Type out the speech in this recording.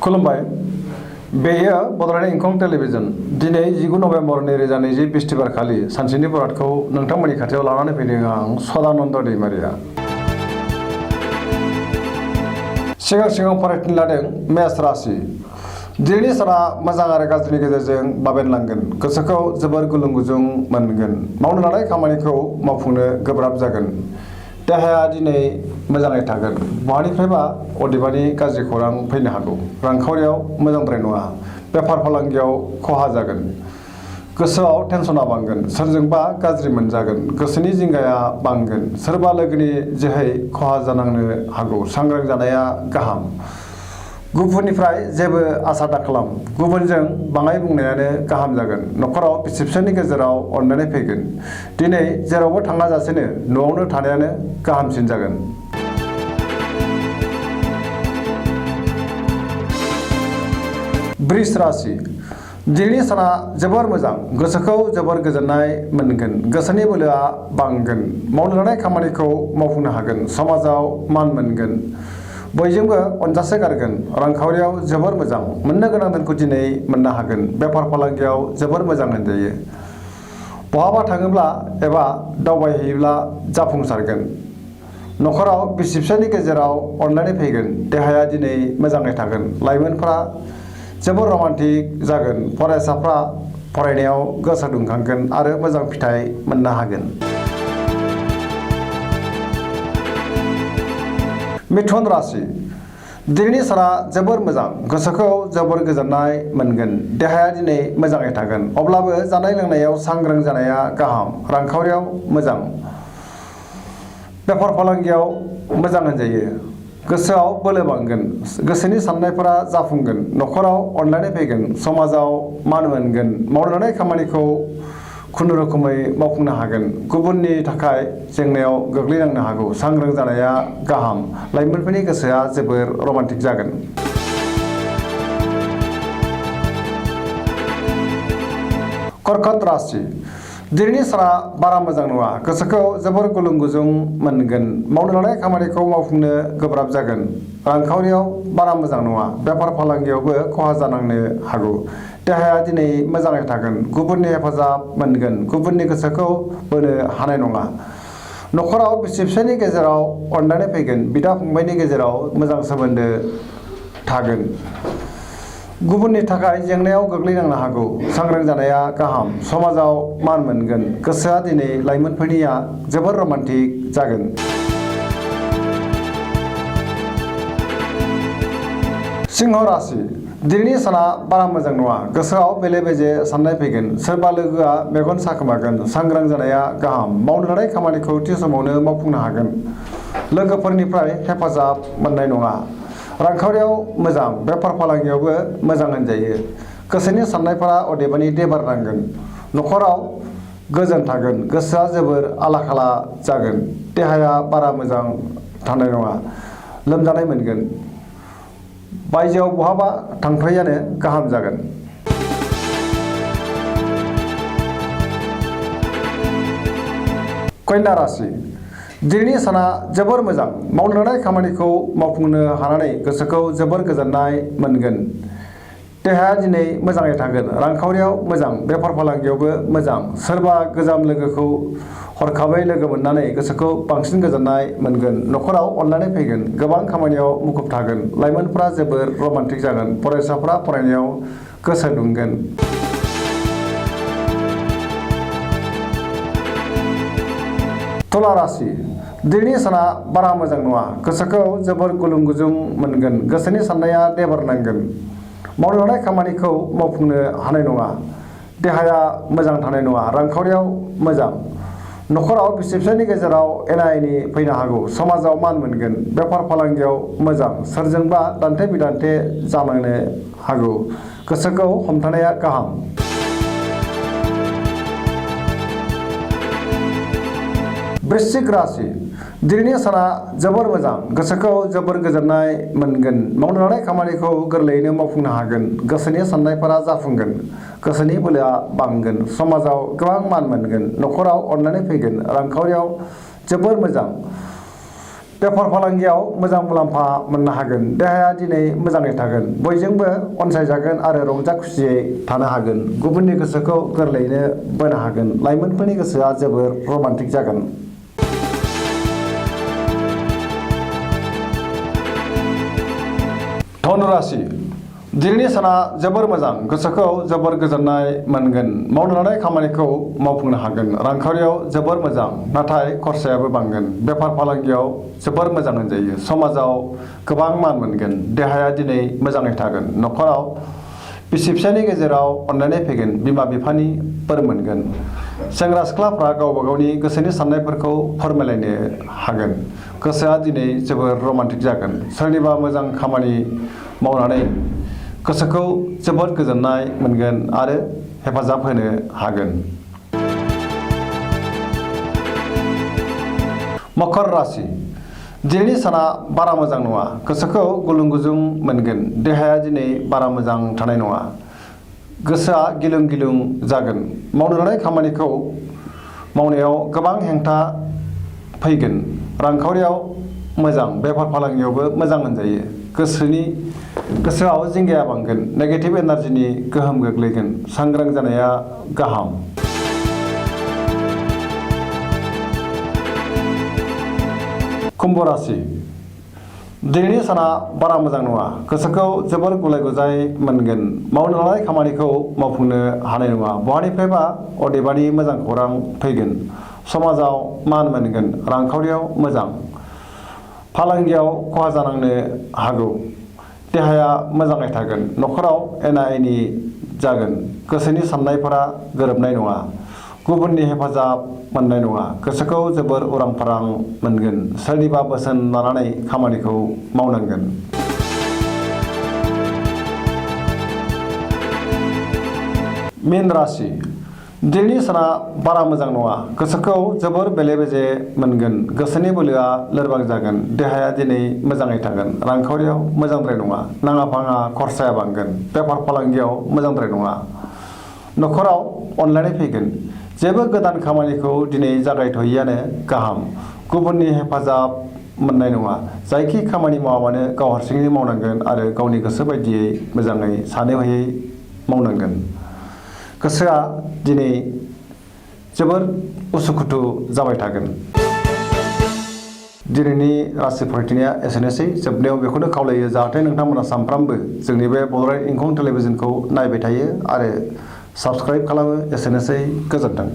खुलुमबाय बेयो बड'लेण्ड इंखं टेलिभिजन दिनै 19 नभेम्बर 2020 बिस्तिबार खालि सानसेनि बरादखौ नोंथांमोननि खाथियाव लानानै फैदों आं सदानन्द दैमारिया सिगां फरायथिं लादों मेष राशि दिनैनि साना मोजां आरो गाज्रिनि गेजेरजों बाबेनलांगोन गोसोखौ जोबोर गुलुं गुजुं मोनगोन मावनो लानाय खामानिखौ मावफुंनो गोब्राब जागोन देहाया दिनै मोजाङै थागोन बहानिफ्रायबा अदेबानि गाज्रि खौरां फैनो हागौ रांखावरियाव मोजांद्राय नङा बेफार फालांगियाव खहा जागोन गोसोआव टेनसना बांगोन सोरजोंबा गाज्रि मोनजागोन गोसोनि जिंगाया बांगोन सोरबा लोगोनि जोहै खहा जानांनो हागौ सांग्रां जानाया गाहाम गुबुननिफ्राय जेबो आसा दाखालाम गुबुनजों बाङाय बुंनायानो गाहाम जागोन नखराव बिसि फिसायनि गेजेराव अनलायनाय फैगोन दिनै जेरावबो थाङाजासेनो न'आवनो थानायानो गाहामसिन जागोन वृष राशि दिनैनि साना जोबोर मोजां गोसोखौ जोबोर गोजोननाय मोनगोन गोसोनि बोलोआ बांगोन मावनो लानाय खामानिखौ मावफुंनो हागोन समाजाव मान मोनगोन बयजोंबो अनजासे गारगोन रांखावरियाव जोबोर मोजां मोननो गोनां धोनखौ दिनै मोननो हागोन बेफार फालांगियाव जोबोर मोजां होनजायो बहाबा थाङोब्ला एबा दावबायहैयोब्ला जाफुंसारगोन नखराव बिसि फिसायनि गेजेराव अनलायनाय फैगोन देहाया दिनै मोजाङै थागोन लाइमोनफ्रा जोबोर रमान्टिक जागोन फरायसाफ्रा फरायनायाव गोसो दुंखांगोन आरो मोजां फिथाइ मोननो हागोन मिथुन राशि दिनैनि साना जोबोर मोजां गोसोखौ जोबोर गोजोननाय मोनगोन देहाया दिनै मोजाङै थागोन अब्लाबो जानाय लोंनायाव सांग्रां जानाया गाहाम रांखावरियाव मोजां बेफार फालांगियाव मोजां होनजायो गोसोआव बोलो बांगोन गोसोनि साननायफोरा जाफुंगोन नखराव अनलायनाय फैगोन समाजाव मान मोनगोन मावनो लानाय खामानिखौ खुनुरुखुमै मावफुंनो हागोन गुबुननि थाखाय जेंनायाव गोग्लैनांनो हागौ सांग्रां जानाया गाहाम लाइमोनफोरनि गोसोआ जोबोर रमान्टिक जागोन कर्कट राशि दिनैनि साना बारा मोजां नङा गोसोखौ जोबोर गुलुं गुजुं मोनगोन मावनो लानाय खामानिखौ मावफुंनो गोब्राब जागोन रांखावरियाव बारा मोजां नङा बेफार फालांगियावबो खहा जानांनो हागौ देहाया दिनै मोजाङै थागोन गुबुननि हेफाजाब मोनगोन गुबुननि गोसोखौ बोनो हानाय नङा नखराव बिसि फिसायनि गेजेराव अनलायनाय फैगोन बिदा फंबायनि गेजेराव मोजां सोमोन्दो थागोन गुबुननि थाखाय जेंनायाव गोग्लैनांनो हागौ सांग्रां जानाया गाहाम समाजाव मान मोनगोन गोसोआ दिनै लाइमोनफोरनिया जोबोर रमान्टिक जागोन सिंह राशि दिनैनि साना बारा मोजां नङा गोसोआव बेले बेजे साननाय फैगोन सोरबा लोगोआ मेगन साखोमागोन सांग्रां जानाया गाहाम मावनो लानाय खामानिखौ थि समावनो मावफुंनो हागोन लोगोफोरनिफ्राय हेफाजाब मोननाय नङा रांखावरियाव मोजां बेफार फालांगियावबो मोजां होनजायो गोसोनि साननायफोरा अदेबानि देबारनांगोन नखराव गोजोन थागोन गोसोआ जोबोर आला खाला जागोन देहाया बारा मोजां थानाय नङा लोमजानाय मोनगोन बायजोआव बहाबा थांथ'यैयानो गाहाम जागोन कन्या राशि दिनैनि साना जोबोर मोजां मावनो लानाय खामानिखौ मावफुंनो हानानै गोसोखौ जोबोर गोजोननाय मोनगोन देहाया दिनै मोजाङै थागोन रांखावरियाव मोजां बेफार फालांगियावबो मोजां सोरबा गोजाम लोगोखौ हरखाबै लोगो मोननानै गोसोखौ बांसिन गोजोननाय मोनगोन नखराव अनलायनाय फैगोन गोबां खामानियाव मुखुब थागोन लाइमोनफ्रा जोबोर रमान्टिक जागोन फरायसाफ्रा फरायनायाव गोसो दुंगोन तुला राशि दिनैनि साना बारा मोजां नङा गोसोखौ जोबोर गुलुं गुजुं मोनगोन गोसोनि साननाया देबारनांगोन मावनो लानाय खामानिखौ मावफुंनो हानाय नङा देहाया मोजां थानाय नङा रांखावरियाव मोजां नखराव बिसि फिसायनि गेजेराव एना एनि फैनो हागौ समाजाव मान मोनगोन बेफार फालांगियाव मोजां सोरजोंबा दान्थे बिदान्थे जानांनो हागौ गोसोखौ हमथानाया गाहाम वृश्चिक राशि दिनैनि साना जोबोर मोजां गोसोखौ जोबोर गोजोननाय मोनगोन मावनो लानाय खामानिखौ गोरलैयैनो मावफुंनो हागोन गोसोनि साननायफोरा जाफुंगोन गोसोनि बोलोआ बांगोन समाजाव गोबां मान मोनगोन नखराव अनलायनाय फैगोन रांखावरियाव जोबोर मोजां बेफार फालांगियाव मोजां मुलाम्फा मोननो हागोन। देहाया दिनै मोजाङै थागोन। बयजोंबो अनसायजागोन आरो रंजा खुसियै थानो हागोन। गुबुननि गोसोखौ गोरलैयैनो बोनो हागोन। लाइमोनफोरनि गोसोआ जोबोर रमान्टिक जागोन। धनु राशि दिनैनि साना जोबोर मोजां। गोसोखौ जोबोर गोजोननाय मोनगोन। मावनो लानाय खामानिखौ मावफुंनो हागोन। रांखावरियाव जोबोर मोजां, नाथाय खरसायाबो बांगोन। बेफार फालांगियाव जोबोर मोजां होनजायो। समाजाव गोबां मान मोनगोन। देहाया दिनै मोजाङै थागोन। न'खराव बिसि फिसायनि गेजेराव अनलायनाय फैगोन। बिमा बिफानि बोर मोनगोन। सेंग्रा सिख्लाफ्रा गावबा गावनि गोसोनि साननायफोरखौ फोरमायलायनो हागोन। गोसोआ दिनै जोबोर रमान्टिक जागोन। सोरनिबा मोजां खामानि मावनानै गोसोखौ जोबोद गोजोननाय मोनगोन आरो हेफाजाब होनो हागोन। मकर राशि दिनैनि साना बारा मोजां नङा। गोसोखौ गुलुं गुजुं मोनगोन। देहाया दिनै बारा मोजां थानाय नङा। गोसोआ गिलुं गिलुं जागोन। मावनो लानाय खामानिखौ मावनायाव गोबां हेंथा फैगोन। रांखावरियाव मोजां। बेफार फालांगियावबो मोजां होनजायो। गोसोआव जिंगाया बांगोन। नेगेटिभ एनार्जिनि गोहोम गोग्लैगोन। सांग्रां जानाया गाहाम। कुम्भ राशि दिनैनि साना बारा मोजां नङा। गोसोखौ जोबोर गुलाय गुजाय मोनगोन। मावनो लानाय खामानिखौ मावफुंनो हानाय नङा। बहानिफ्रायबा अदेबानि मोजां खौरां फैगोन। समाजाव मान मोनगोन। रांखावरियाव मोजां। फालांगियाव खहा जानांनो हागौ। देहाया मोजाङै थागोन। न'खराव एना एनि जागोन। गोसोनि साननायफोरा गोरोबनाय नङा। गुबुननि हेफाजाब मोननाय नङा। गोसोखौ जोबोर उरां फारां मोनगोन। सोरनिबा बोसोन लानानै खामानिखौ मावनांगोन। मीन राशि दिनैनि साना बारा मोजां नङा। गोसोखौ जोबोर बेले बेजे मोनगोन। गोसोनि बोलोआ लोरबां जागोन। देहाया दिनै मोजाङै थागोन। रांखावरियाव मोजांद्राय नङा। नाङा फाङा खरसाया बांगोन। बेफार फालांगियाव मोजांद्राय नङा। न'खराव अनलायनाय फैगोन। जेबो गोदान खामानिखौ दिनै जागायथ'यैआनो गाहाम। गुबुननि हेफाजाब मोननाय नङा। जायखि खामानि मावा मानो गाव हारसिङै मावनांगोन आरो गावनि गोसो बायदियै मोजाङै सानै हयै मावनांगोन। गोसोआ दिनै जोबोर उसुखुथु जाबाय थागोन। दिनैनि राशि फरायथिनाया एसेनोसै। जोबनायाव बेखौनो खावलायो जाहाथे नोंथांमोना सानफ्रामबो जोंनि बे बड'लेण्ड इंखं टेलिभिजनखौ नायबाय थायो आरो साबस्क्राइब खालामो। एसेनोसै। गोजोन्थों।